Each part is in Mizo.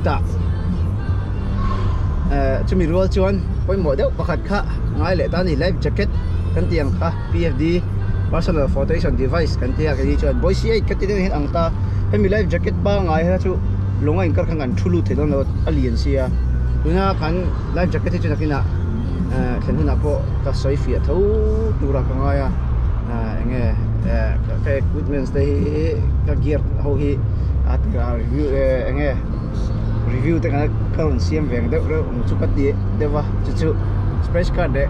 Chutah chumi rual chuan pawimawh deuh pakhat kha ngai leh ta a ni life jacket kan tih ang kha PFD personal flotation device kan tia kei ni chuan boise eight ka ti deuh hian ang ta hemi life jacket pangngai kha chu lung a inkar khan kan thu lut thei dawn lo a lian sia tuna kan life jacket hi chu nakinah thlen hunah pawh ka sawi fiah tho tura ka ngai a enge ka equipments te hi ka gear ho hi a review enge review te kan ka rawn siam ve ang deuh reuh ang chu ka ti deuh a chu chu space card leh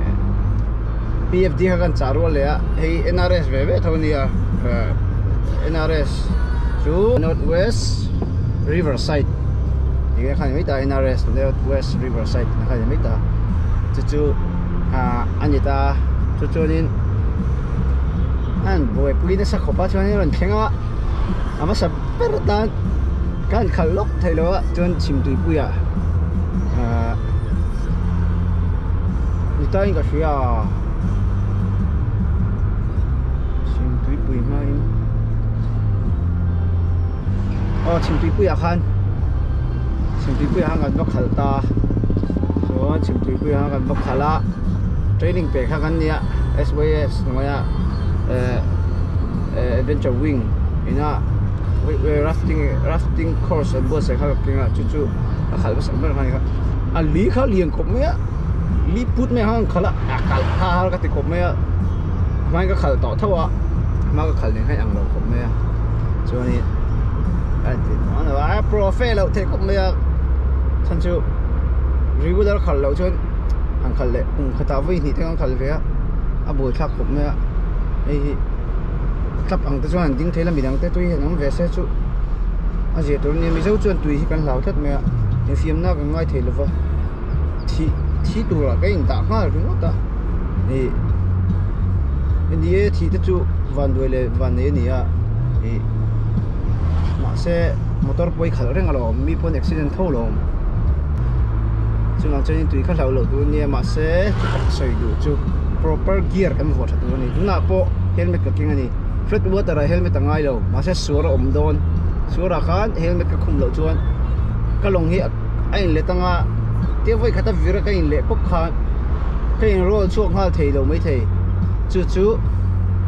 PFD kha kan chah rual leh a hei NRS ve ve tho a nia NRS chu North West Riverside tih kha a ni mai ta NRS North West Riverside tih kha a ni mai ta chu chu a ni ta chu chuanin an buaipui nasa khawp a chuanin a rawn thleng a a hmasa ber atan ka han khalh lawk theih loh a chuan chhimtuipuiah ahh ni tain ka hria chhimtuipui hmain aw chhimtuipuiah khan chhimtuipuiah khan kan va khalh ta chuan chhimtuipuiah khan kan va khalh a training pe kha kan nia S_Y_S hnuaia ehh adventure wing ina rafting rafting course an buatsaih kha ka keng a chu chu a khalh hmasak ber kha a ni kha a li kha lian khawp mai a li put mai ang khalh a a kalh kha har ka ti khawp mai a hmain ka khalh tawh tho a hma ka khalh nen khan ang lo khawp mai a chuanin a profe loh theih khawp mai a chhan chu regular khalh loh chuan han khalh leh kum khatah vawi hnih te kan khalh ve a a buaithlak khawp mai a hei hi tlap ang te chuan an ding thei la midang te tui hian awm ve se chu a zia tur ania mizo chuan tui hi kan hlau tlat mai a infiamna kan ngai thei lova thih thi turah ka indah nghal ringawt a ih ni e thih te chu vanduai leh vannei a ni a ih mahse motor pawh i khalh reng alawm mi pawn accident tho alawm chuvang chuanin tui kha hlauh loh tur ania mahse chu ka sawi duh chu proper gear kan vuah tha tur a ni tunah pawh helmet ka keng a ni flat water ah helmet a ngai lo mahse suar a awm dawn suarah khan helmet ka khum loh chuan ka lawng hi a in let anga tia vawi khat a vir a ka in leh pawp khan ka in roll chhuak nghal thei lo mai thei chu chu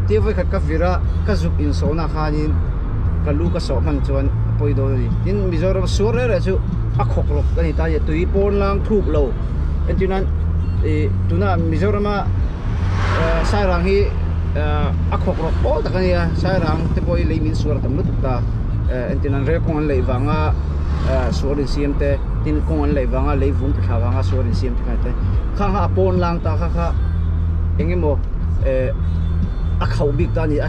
tia vawi khat ka vir a ka zuk in sawhna khanin ka lu ka sawh hman chuan a pawi dawn a ni tin Mizoram suar reng reng chu a khawk rawk a ni ta a tui pawn lang thuk lo entir nan ih tuna Mizorama Sairang hi a khawk rawk pawl tak a nia Sairang te pawh hi lei min suar a tam lutuk ta entir nan rel kawng an leih vanga suar insiam te tin kawng an leih vanga lei vung ti thla vanga suar insiam te kha te kha kha a pawn lang ta kha kha eng emaw a khauh bik ta a ni a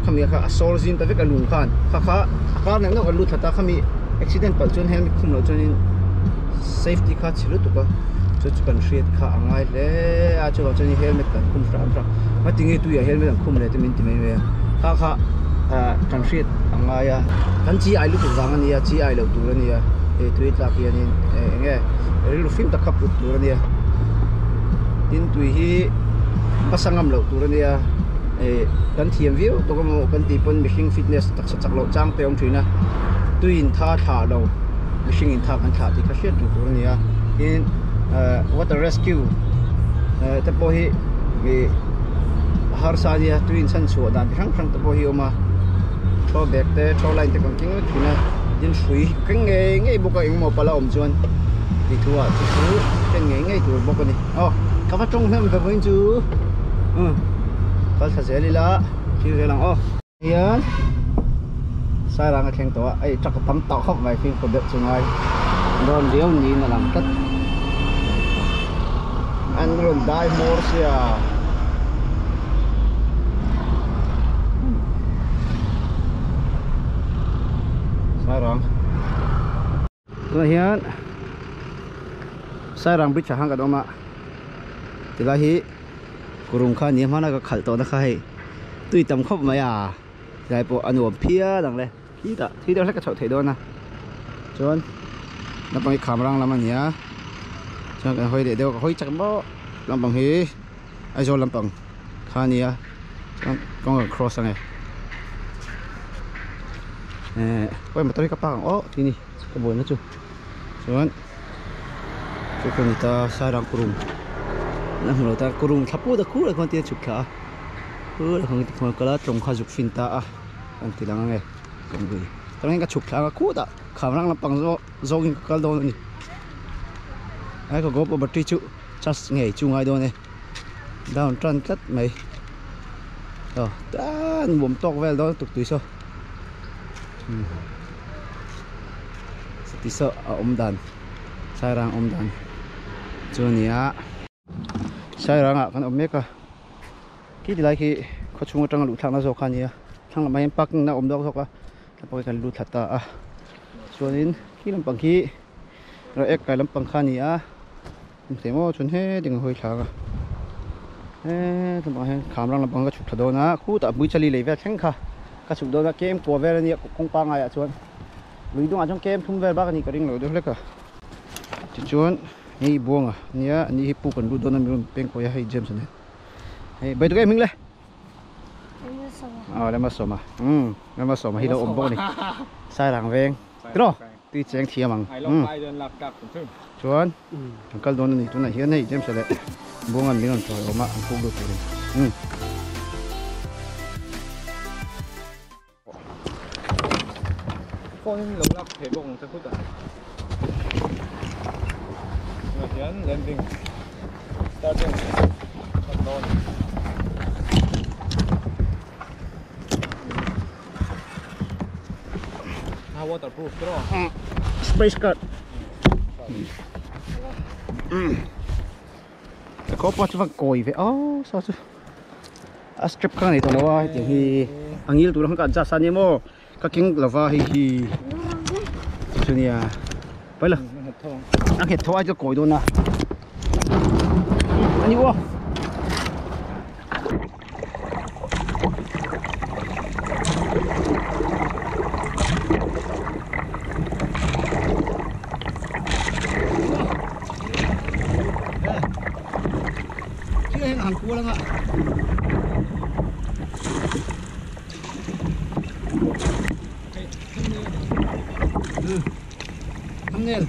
khami kha a sawr zim ta vek a lung khan kha kha a kar neuh neuh a lut thla ta khami accident palh chuan helmet khum loh chuanin safety kha chhe lutuk a chu chu kan hriat kha a ngai hle a chuvang chuan helmet kan khum hram hram a tinge tuiah helmet an khum leh te min ti mai mai a kha kha ah kan hriat a ngai a kan chi ai lutuk vang a nia chi ai loh tur a nia hei tui tlak hianin eng nge rilru fim tak kha put tur a nia tin tui hi hmasa ngam loh tur a nia eh kan thiam viau tawk emaw kan tih pawn mihring fitness taksa chak loh chang te a awm thin a tuiin tha thlah lo. Mihring in thak an thlah tih kha hriat reng tur a ni a tin water rescue te pawh hi ih harsa a nia tui in chhan chhuah dan chi hrang hrang te pawh hi a awm a thaw bag te thaw line te kan keng vek thin a tin hrui keng ngei ngei bawk a engemaw pala awm chuan tih thu ah chu chu ken ngei ngei tur bawk a ni aw ka va tawng hnem ve vawiin chu umm kal thla zel ila thlir zel ang aw. Hian Sairang a thleng tawh a hei truck a tam tawh khawp mai fimkhur deuh chu ngai dawn riau niin a lang tlat an rawn dai hmawr sia Sairang tunah hian Sairang bridge ah khan kan awm a tilai hi kurung kha ni hmana ka khalh tawhna kha hei tui tam khawp mai a tilai pawh a nuam phian ang le khitah thui deuh hlek a chhoh theih dawn a chuan naupang hi kham rang lam a ni a chuan kan hawi leh deuh a ka hawi chak maw lampang hi Aizawl lampang kha a ni a chuan kawng kan cross ang e eh motor hi ka park ang aw tih a ni ka buaina chu. Chuan chu ka ni ta Sairang kurum an hmu lo ta kurum thla put a khur ah khuan tia chhuk thla a khur ah khuan tikhuan kal a tlawng kha zuk fin ta a kan ti lang ange tlawng lui tah hian ka chhuk thla anga khutah khamrang lampang zawk zawngin ka kal dawn a ni ai ka GoPro battery chu charge ngei chu ngai dawn e down tan tlat mai aw tan nuam tawk vel dawn tuk tui saw Chuti saw a awm dan Sairang awm dan chu a ni a. Sairang ah kan awm mek a khi ti lai khi khaw chhung atanga luh thlakna zawk kha a ni a thlang lamah hian parking na a awm deuh zawk a tlangpang hi kan lut thla ta a chuanin khi lampang khi rawh ek kai lampang kha a ni a. Engthei maw chuan heting a hawi thlak a he tlangah hian kham rang lampang ka chhuk thla dawn a khutah hmuichali lei vel thleng kha ka chhuk dawn a kem kua vel ania kawng pangai ah chuan lui dungah chuan kem thum vel bak a nih ka ring lo deuh hlek a tichuan hei buanga ania ani hi puk an lut dawn a mi rawn peng kawi a hei James a nen hei bai tuk em hming le aw lema sawma umm lema sawma hi lo awm bawk a ni sairang veng tiraw tui cheng thiam ang umm chuan. Kan kal dawn a ni tunah hian hei James-a leh Buanga'n min rawn chawi awm a an puk lut turin umm. Phone in lo lak thei bawk ang che khutah tunah hian landing starting kan dawn. Ah waterproof tiraw? Space card. Ka kawpa chu va kawi ve aw saw chu a strip kha nei tawh lo a hetiang hi a ngil tur ang ka adjust a ni maw ka keng lova hei hi chu nia pai la a nghet tho ai chu kawi dawn a ani aw. Thumbnail.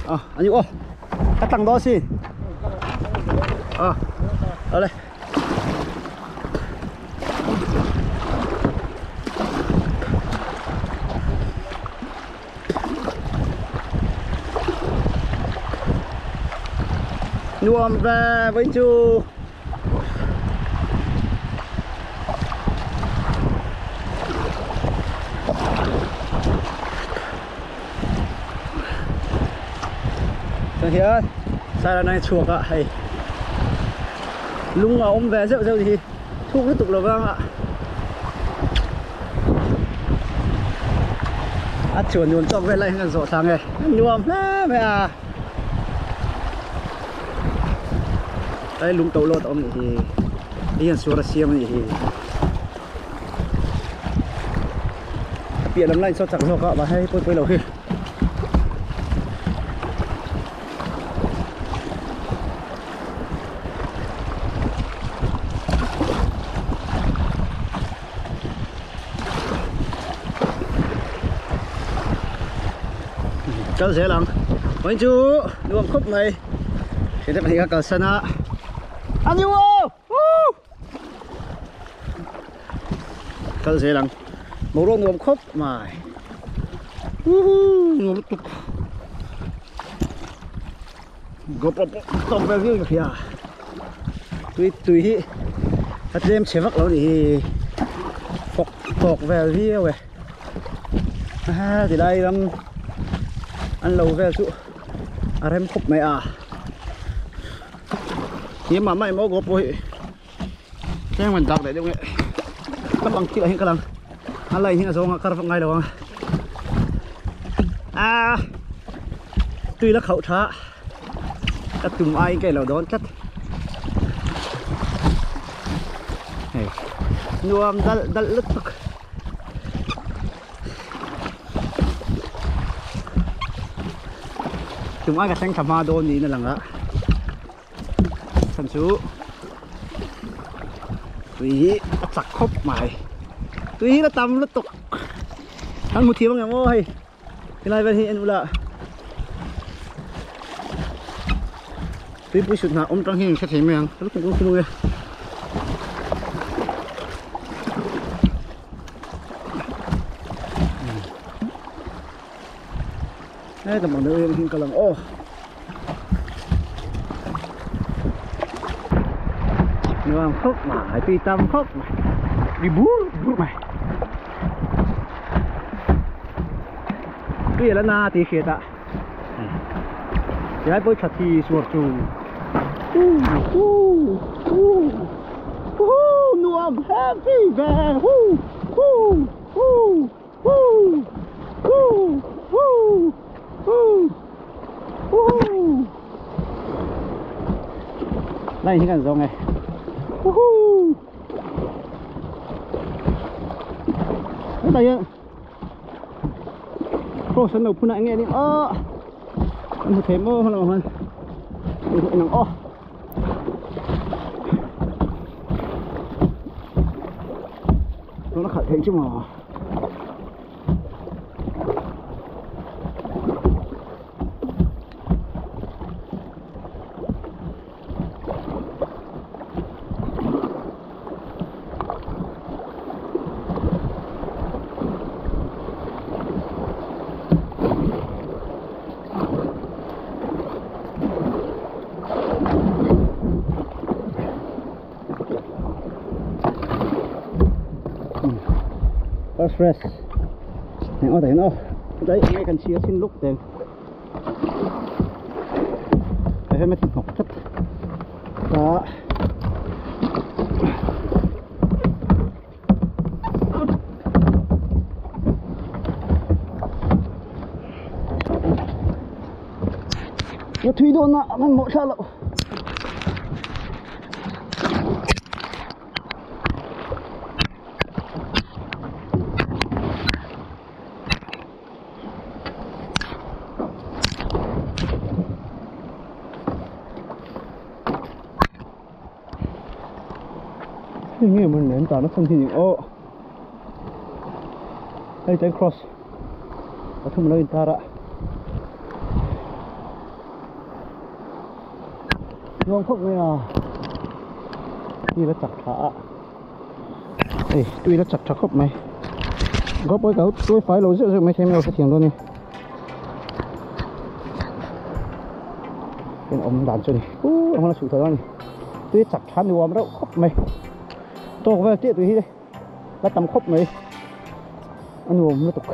À, anh ô, cắt tầng đó xin. À, ở đây. Nuam ve với chú. Chuan hian sailan a chhuak a hei lung a awm ve zeuh zeuh hi thuk lutuk lo vang a a chuan nuam tawk vel lai hian kan zawh thlang e a nuam hle mai a tlai lung to lawt a awm nih hi hei hian suar a siam a nih hi a piah lam line saw chak zawk a mahse hei pawi pawi lo hi. Kal zel ang. Vawiin chu nuam khawp mai. Hete pahnih kha kalsan a. A ni wo! Woo! Kal zel ang. Boruak nuam khawp mai. Woohoo! Nuam lutuk. GoPro pawh tawk vel viau in ka hria. Tui tui hi a tlem chhe vak lo ni hi. Fawk tawk vel viau e. A tilai ram an lo vel chu a rem khawp mai a. Ni mah mah emaw GoPro hi tlem kan dak leh deuh nge. Ka bang thil ah hian ka lang a line hi a zawng a kar vak ngai lo ang a. Tui la khauh tha ka tum aiin ka ilo dawn tlat. Hei nuam dal dal lutuk. Tum ai ka thleng thla hma dawn niin a lang a. Chhan chu tui hi a chak khawp mai. Tui hi la tam lutuk. An hmu thiam ang em aw hei. Helai vel hi en ula tuipui sut hnah awm tang hian in hre thei mai ang ka lu khulung e heta bang deuh hian kal ang aw nuam khawp mai tui tam khawp mai đi bur bur mai tui la na ti hriat a tilai pawh tha thi suar chu nuam happy ve hu hu hu hu hu hu hu hu lai hi kan zawng e hu hu hetah hian cross an lo phun a eng nge ni aw an hmu thei maw hlawm ang hian en ang aw tuna khalh theih chu maw. First fresh. Này ô thấy nó. Đấy, ngay cần chia xin lúc tiền. Đấy, mới thịt ngọc chất. Đó. Nó thủy đôn nọ, nó mỗi sao lộ. Nghe mình ném tao nó không thì ô đây tới cross có thùng lên ta đã ngon không nghe à đi nó chặt thả ê tuy nó chặt chặt khóc mày góp với cậu tôi phải lối giữa mấy thêm cái tiền luôn đi cái ông đàn cho đi u ông là sự thật đó này tuy chặt chắn thì ông đâu khóc mày tôi về tiết tùy đây là tầm khóc mày ăn uống nó tục.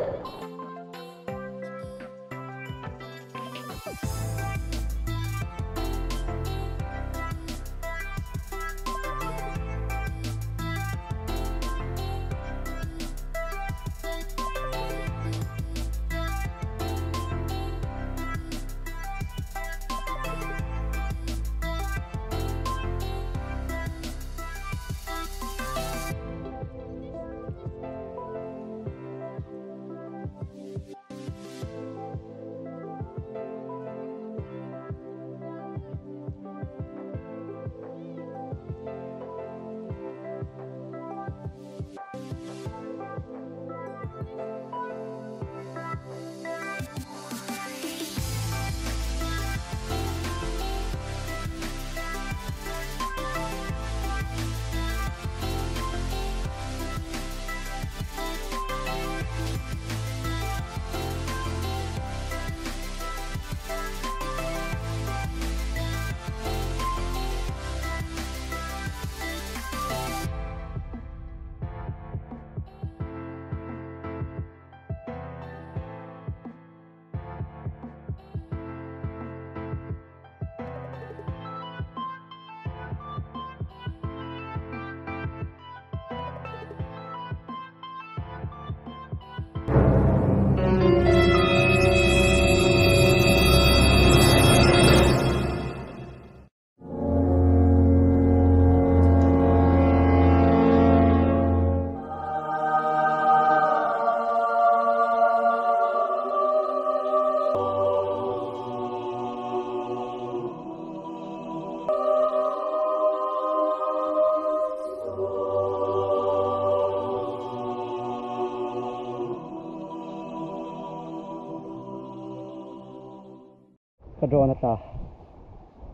Ka drone a tla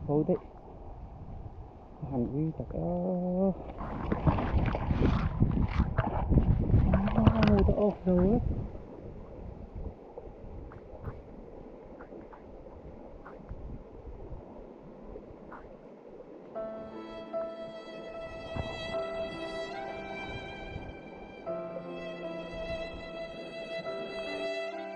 bo daih a han ui tak a mode a off lo vek.